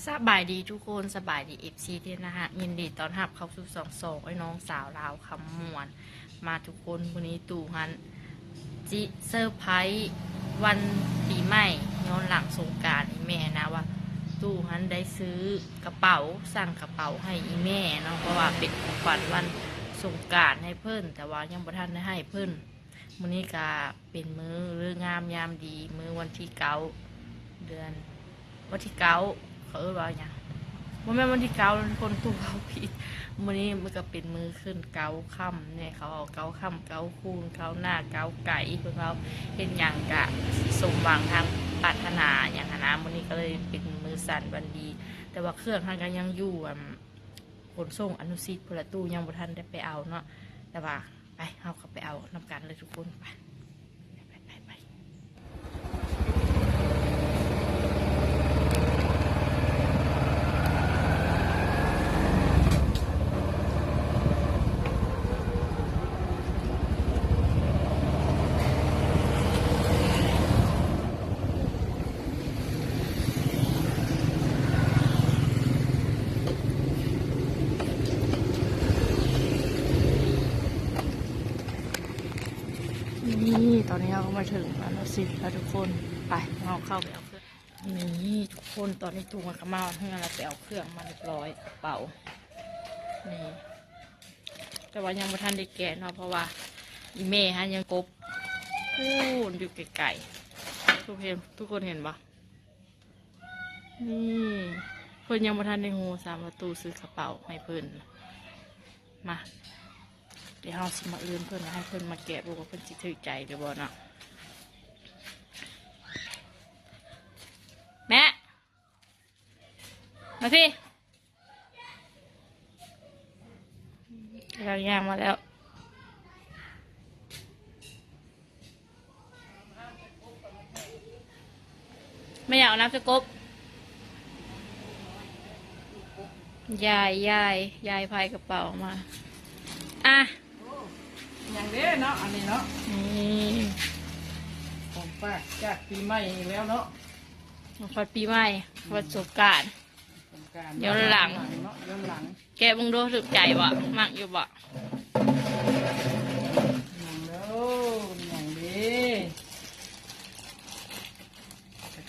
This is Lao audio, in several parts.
ສະບາຍດີທຸກຄົນ ສະບາຍດີ ເອັຟຊີ ທີ່ໜ້າຮັກ ຍິນດີຕ້ອນຮັບເຂົ້າສູ່ຊ່ອງສອງ ອ້າຍນ້ອງສາວລາວຄຳມ່ວນ ມາທຸກຄົນ. ມື້ນີ້ຕູ້ຫັ້ນຊິເຊີໄພຣສ໌ວັນປີໃໝ່ ຍ້ອນຫຼັງສົງການ ອີ່ແມ່ນະວ່າ ຕູ້ຫັ້ນໄດ້ຊື້ກະເປົາ ສັ່ງກະເປົາໃຫ້ອີ່ແມ່ເນາະ ເພາະວ່າເປັນຂອງຂວັນວັນສົງການໃຫ້ເພິ່ນ ແຕ່ວ່າຍັງບໍ່ທັນໄດ້ໃຫ້ເພິ່ນ. ມື້ນີ້ກະເປັນມື້ເລີກງາມຍາມດີ ມື້ວັນທີເກົ້າ ເດືອນ ວັນທີເກົ້າ ເຂົາເອີ້ນວ່າຫຍັງ ບໍ່ແມ່ນວັນທີເກົ້າ ທຸກຄົນ ຕູ້ເວົ້າຜິດ. ມື້ນີ້ມັນກະເປັນມື້ຂຶ້ນເກົ້າຄ່ຳແນ່ ເຂົາເອົາເກົ້າຄ່ຳເກົ້າຄູນ ເກົ້າໜ້າເກົ້າໄກ ເພິ່ນເວົ້າ ເຮັດຫຍັງກະຊິສົມຫວັງທັງປາດຖະໜາຫຍັງຫັ້ນນະ. ມື້ນີ້ກະເລີຍເປັນມື້ສັນວັນດີ ແຕ່ວ່າເຄື່ອງຫັ້ນກະຍັງຢູ່ ອັນ ຂົນສົ່ງອະນຸສິດພຸ້ນລະ ຕູ້ຍັງບໍ່ທັນໄດ້ໄປເອົາເນາະ ແຕ່ວ່າ ໄປ ເຮົາເຂົ້າໄປເອົານຳກັນເລີຍທຸກຄົນ ໄປ ໄປ ໄປ ໄປ. ນີ້ ຕອນນີ້ເຮົາກະມາເຖິງອະນຸສິດແລ້ວທຸກຄົນ ໄປ ເຮົາເຂົ້າໄປເອົາເຄື່ອງ. ນີ້ທຸກຄົນ ຕອນນີ້ຕູ້ກະມາຮອດເຮືອນແລ້ວ ໄປເອົາເຄື່ອງມາຮຽບຮ້ອຍ ກະເປົາ ນີ້ ແຕ່ວ່າຍັງບໍ່ທັນໄດ້ແກະເນາະ ເພາະວ່າອີ່ແມ່ຫັ້ນຍັງກົບ ພຸ້ນ ຢູ່ໄກໆ ທຸກເຫັນ ທຸກຄົນເຫັນບໍ່? ນີ້ ເພິ່ນຍັງບໍ່ທັນໄດ້ຮູ້ຊ້ຳວ່າຕູ້ຊື້ກະເປົາໃຫ້ເພິ່ນ. ມາ ດຽວເຮົາຊິມາເອີ້ນເພິ່ນ ໃຫ້ເພິ່ນມາແກະເບິ່ງວ່າເພິ່ນຊິຖືກໃຈຫຼືບໍ່ເນາະ. ແມ່ ມາພີ້ ກຳລັງຍ່າງມາແລ້ວ. ແມ່ຢາກເອົານ້ຳສະກົບ ຍາຍ ຍາຍ ຍາຍພາຍກະເປົາມາ ອ່ະ ຫຍັງເດ້ເນາະ ອັນນີ້ເນາະ ນີ້ ຂອງຝາກຈາກປີໃໝ່ນີ້ແລ້ວເນາະ ຂອງຂວັນປີໃໝ່ ວັນສົງການ ຍ້ອນຫຼັງ ຍ້ອນຫຼັງ ແກະເບິ່ງດູ ຖືກໃຈບໍ່? ມັກຢູ່ບໍ່? ຫຍັງເດີ ຫຍັງເດ້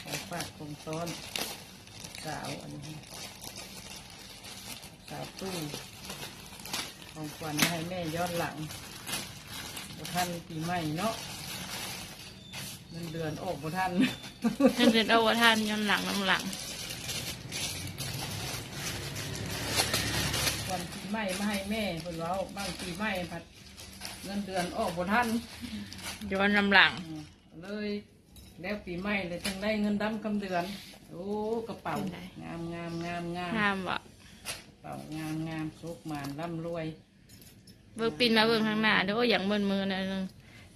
ຂອງຝາກຂອງຕ້ອນສາວ ອັນນີ້ສາວຕູ້ ຂອງຂວັນມາໃຫ້ແມ່ຍ້ອນຫຼັງ ບໍ່ທັນປີໃໝ່ເນາະ. ເງິນເດືອນອອກບໍ່ທັນ ເງິນເດືອນອອກບໍ່ທັນ ຍ້ອນຫຼັງນຳຫຼັງ ຂວັນປີໃໝ່ມາໃຫ້ແມ່ ເພິ່ນເວົ້າ ບາງປີໃໝ່ພັດເງິນເດືອນອອກບໍ່ທັນ ຍ້ອນນຳຫຼັງ ອືມ ເລີຍແລ້ວປີໃໝ່ແລ້ວຈຶ່ງໄດ້ເງິນດຳຄຳເດືອນ. ໂອ້ ກະເປົາ ເປັນໃດ? ງາມໆໆໆ ງາມບໍ່? ກະເປົາງາມໆ ໂຊກໝານລ່ຳລວຍ. ເບິ່ງ ປິ່ນມາເບິ່ງທາງໜ້າເດີ ໂອ້ຍ ຢາກເມີໆ ໜ້ອຍໜຶ່ງ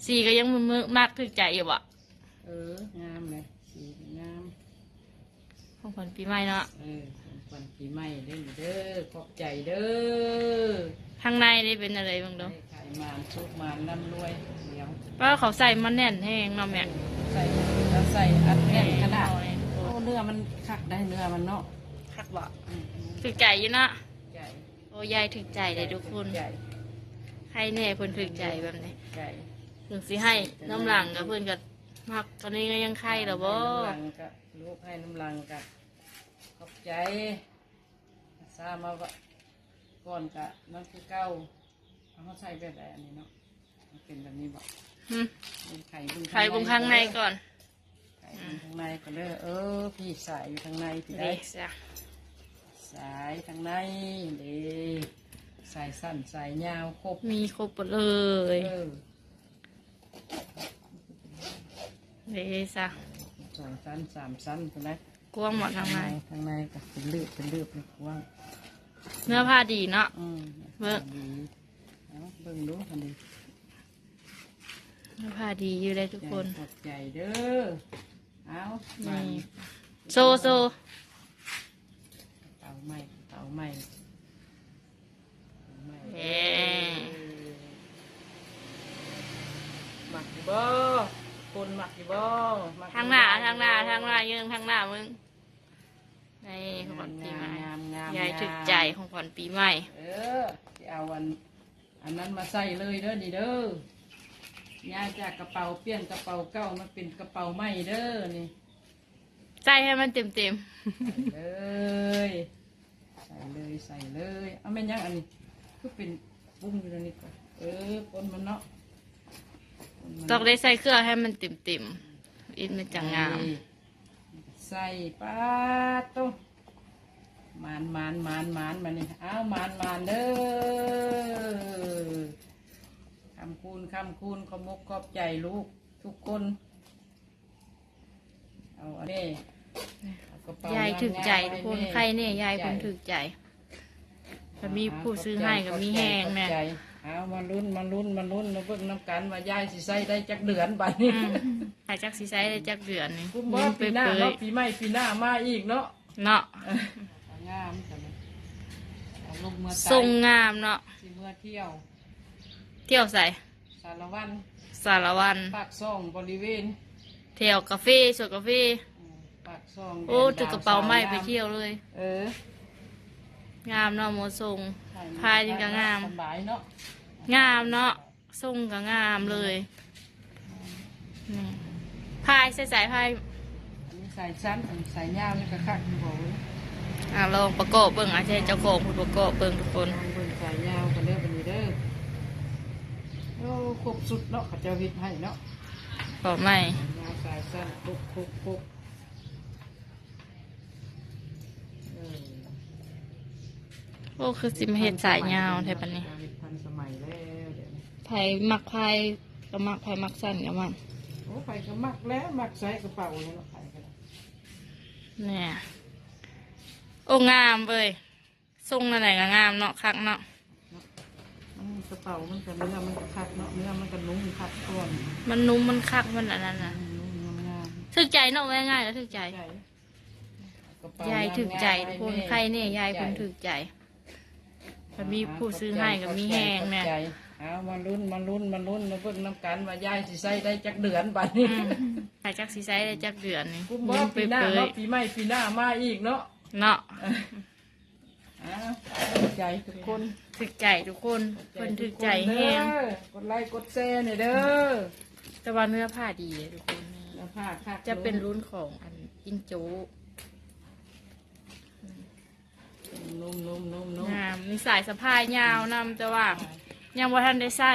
ສີກະຍັງເມີໆ ມັກຖືກໃຈຢູ່ບໍ່? ເອີ ງາມເລີຍ ສີງາມ ຂອງຂວັນປີໃໝ່ເນາະ ເອີ ຂອງຂວັນປີໃໝ່ເດີ ເດີ ຂອບໃຈເດີ. ທາງໃນນີ້ເປັນຈັ່ງໃດເບິ່ງດູ ໃຫ້ຂາຍໝານ ໂຊກໝານ ລ່ຳລວຍ ດຽວ ປ້າ ເຂົາໃສ່ມາແໜ້ນແຮງເນາະແມ່ ໃສ່ ໃສ່ອັດແໜ້ນຂະໜາດ ໂອ້ ເນື້ອມັນຄັກໄດ໋ ເນື້ອມັນເນາະ ຄັກບໍ່? ອືມ ຖືກໃຈຢູ່ເນາະ ໃຈ ໂອ້ ຍາຍຖືກໃຈເດ້ທຸກຄົນ ໃຈ ໃຄແນ່ເພິ່ນຖືກໃຈແບບນີ້ ໃຈ ເຖິງຊິໃຫ້ນຳຫຼັງກະເພິ່ນກະມັກ ຕອນນີ້ກະຍັງໃຄລະບໍ່ ໃຫ້ນຳຫຼັງກະລູກ ໃຫ້ນຳຫຼັງກະຂອບໃຈ. ຊາມາກ່ອນກະນັ້ນຄືເກົ່າ ເຮົາໃສ່ແບບໃດອັນນີ້ເນາະ ມັນເປັນແບບນີ້ບໍ່? ຫື ໄຂເບິ່ງ ໄຂເບິ່ງຂ້າງໃນກ່ອນ ໄຂເບິ່ງຂ້າງໃນກ່ອນເດີ ເອີ ພີ້ສາຍຢູ່ທາງໃນພີ້ໄດ໋ ສາຍທາງໃນເດ້ ສາຍສັ້ນສາຍຍາວຄົບ ມີຄົບໝົດເລີຍ ເອີ ເດ້ຊະ ສອງຊັ້ນສາມຊັ້ນພຸ້ນນະ ກວ້າງໝົດທາງໃນ ທາງໃນກະເປັນລືບເປັນລືບ ກວ້າງ ເນື້ອຜ້າດີເນາະ ອືມ ເບິ່ງ ເອົາເບິ່ງດູຫັ້ນເດ້ ເນື້ອຜ້າດີຢູ່ເດ້ທຸກຄົນ ຂອບໃຈເດີ. ເອົາ ນີ້ ໂຊ ໂຊ ກະເປົາໃໝ່ ກະເປົາໃໝ່ ເອີ ມັກຢູ່ບໍ່? ຄົນມັກຢູ່ບໍ່? ມັກຢູ່ບໍ່? ທາງໜ້າ ທາງໜ້າ ທາງໜ້າ ຢືນທາງໜ້າເບິ່ງ ນີ້ ຂອງຂວັນປີໃໝ່ ງາມໆໆໆ ຍາຍຖືກໃຈ ຂອງຂວັນປີໃໝ່. ເອີ ຊິເອົາອັນ ອັນນັ້ນມາໃສ່ເລີຍເດີນີ້ເດີ. ຍ້າຍຈາກກະເປົາ ປ່ຽນກະເປົາເກົ່າມາເປັນກະເປົາໃໝ່ເດີນີ້. ໃສ່ໃຫ້ມັນເຕັມໆ ໃສ່ເລີຍ ໃສ່ເລີຍ ໃສ່ເລີຍ. ເອົາ ແມ່ນຫຍັງອັນນີ້ ຄືເປັນປຸ້ງຢູ່ໃນນີ້? ເອີ ປົນມັນເນາະ ປົນມັນ. ຕ້ອງໄດ້ໃສ່ເຄື່ອງໃຫ້ມັນເຕັມໆ ອິດມັນຈັ່ງງາມ. ນີ້ ໃສ່ ປາດໂຕ ໝານໆໆໆ ບາດນີ້. ອ້າວ ໝານໆເດີ ຄຳຄູນ ຄຳຄູນ ຂອບອົກຂອບໃຈລູກທຸກຄົນ. ເອົາແມ່ ເອົາກະເປົາ ຍາຍຖືກໃຈ ງາມໆ ທຸກຄົນ ໃຫ້ແມ່ ໃຄແນ່ ຍາຍເພິ່ນຖືກໃຈ. ຖ້າມີຜູ້ຊື້ໃຫ້ກໍມີແຮງແນ່. ເອົາ ມາລຸ້ນ ມາລຸ້ນ ມາລຸ້ນ ມາເບິ່ງນຳກັນວ່າຍາຍຊິໃຊ້ໄດ້ຈັກເດືອນບາດນີ້. ອືມ ໃຫ້ຈັກຊິໃຊ້ໄດ້ຈັກເດືອນນີ້. ກຸມບໍ່ ປີໜ້າເນາະ ປີໃໝ່ປີໜ້າມາອີກເນາະ ເນາະ. ງາມ ເອົາລົງເມືອ ຊົງງາມເນາະ. ຊິເມືອທ່ຽວ ທ່ຽວໃສ? ສາລະວັນ ສາລະວັນ ປາກຊ່ອງ ບໍລິເວນ ແຖວກາເຟ ສວນກາເຟ. ອືມ ປາກຊ່ອງ ໂອ້ ຖືກກະເປົາໃໝ່ໄປທ່ຽວເລີຍ. ເອີ ງາມເນາະ ໝໍຊົງ ພາຍນີ້ກໍງາມ ສະບາຍເນາະ ງາມເນາະ ຊົງກໍງາມເລີຍ. ນີ້ ພາຍໃສ່ສາຍພາຍ ອັນນີ້ສາຍສັ້ນ ອັນນີ້ສາຍຍາວນີ້ກໍຄັກຢູ່ບໍ່ເວີ້ຍ. ອ່າ ລອງປະກອບເບິ່ງ ອາ ໃຫ້ເຈົ້າຂອງເພິ່ນປະກອບເບິ່ງທຸກຄົນ. ລອງເບິ່ງສາຍຍາວກັນເດີບັດນີ້ເດີ. ໂອ້ ຄົບຊຸດເນາະ ເຂົາເຈົ້າເຮັດໃຫ້ເນາະ ເປົາໃໝ່ ຍາວສາຍສັ້ນ ຄົບ ຄົບ ຄົບ. ເອີ ໂອ້ ຄືຊິມາເຮັດສາຍຍາວແທ້ປານນີ້. ເຮັດທັນສະໄໝແລ້ວດຽວນີ້. ໃຜມັກພາຍກໍມັກ ໃຜມັກສັ້ນກໍມັກ. ໂອ້ ໃຜກໍມັກແຫຼະ ມັກໃສ່ກະເປົາແລ້ວເນາະ ໃຜກໍໄດ້. ແນ່ ໂອ້ ງາມເວີ້ຍ ຊົງອັນໃດກໍງາມເນາະ ຄັກເນາະ. ເນາະ ມັນກະເປົາມັນກໍ ເນື້ອມັນກໍຄັກເນາະ ເນື້ອມັນກໍນຸ້ມຄັກກ່ອນ ມັນນຸ້ມ ມັນຄັກ ມັນອັນນັ້ນນະ ອືມ ນຸ້ມງາມໆ. ຖືກໃຈເນາະ ເວົ້າງ່າຍໆກໍຖືກໃຈ ຖືກໃຈ. ຍາຍຖືກໃຈທຸກຄົນ ໃຄແນ່ ຍາຍເພິ່ນຖືກໃຈ. ຖ້າມີຜູ້ຊື້ໃຫ້ກໍມີແຮງແນ່. ເອົາ ມາລຸ້ນ ມາລຸ້ນ ມາລຸ້ນ ມາເບິ່ງນຳກັນວ່າຍາຍຊິໃຊ້ໄດ້ຈັກເດືອນບາດນີ້. ອືມ ໃຫ້ຈັກຊິໃຊ້ໄດ້ຈັກເດືອນນີ້. ກຸມບໍ່ ປີໜ້າເນາະ ປີໃໝ່ປີໜ້າມາອີກເນາະ ເນາະ. ອ້າວ ຖືກໃຈທຸກຄົນ ຖືກໃຈທຸກຄົນ ເພິ່ນຖືກໃຈແຮງ. ກົດໄລກົດແຊແດ່ເດີ. ແຕ່ວ່າເນື້ອຜ້າດີເດ້ທຸກຄົນ ເນື້ອຜ້າຄັກ ຈະເປັນລຸ້ນຂອງອັນຈິງໂຈ້. ນຸ້ມໆໆໆ ງາມ ມີສາຍສະພາຍຍາວນຳ ແຕ່ວ່າຍັງບໍ່ທັນໄດ້ໃສ່.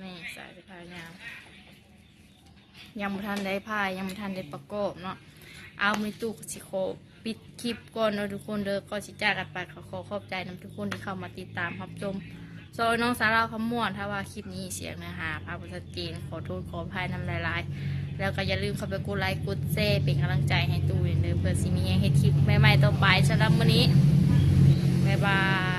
ນີ້ ສາຍສະພາຍຍາວ ຍັງບໍ່ທັນໄດ້ພາຍ ຍັງບໍ່ທັນໄດ້ປະກອບເນາະ. ເອົາ ມື້ນີ້ຕູ້ກໍຊິຂໍປິດຄລິບກ່ອນເນາະທຸກຄົນເດີ. ກ່ອນຊິຈາກກັນໄປ ກໍຂໍຂອບໃຈນຳທຸກຄົນທີ່ເຂົ້າມາຕິດຕາມຮັບຊົມຊ່ອງນ້ອງສາວລາວຄຳມ່ວນ. ຖ້າວ່າຄລິບນີ້ສຽງເນື້ອຫາພາບໍ່ຊັດເຈນ ຂໍໂທດຂໍອະໄພນຳຫຼາຍໆ ແລ້ວກໍຢ່າລືມເຂົ້າໄປກົດໄລກົດແຊເປັນກຳລັງໃຈໃຫ້ຕູ້ເດີ ເພື່ອຊິມີແຮງເຮັດຄລິບໃໝ່ໆຕໍ່ໄປ. ສຳລັບມື້ນີ້ ບາຍບາຍ.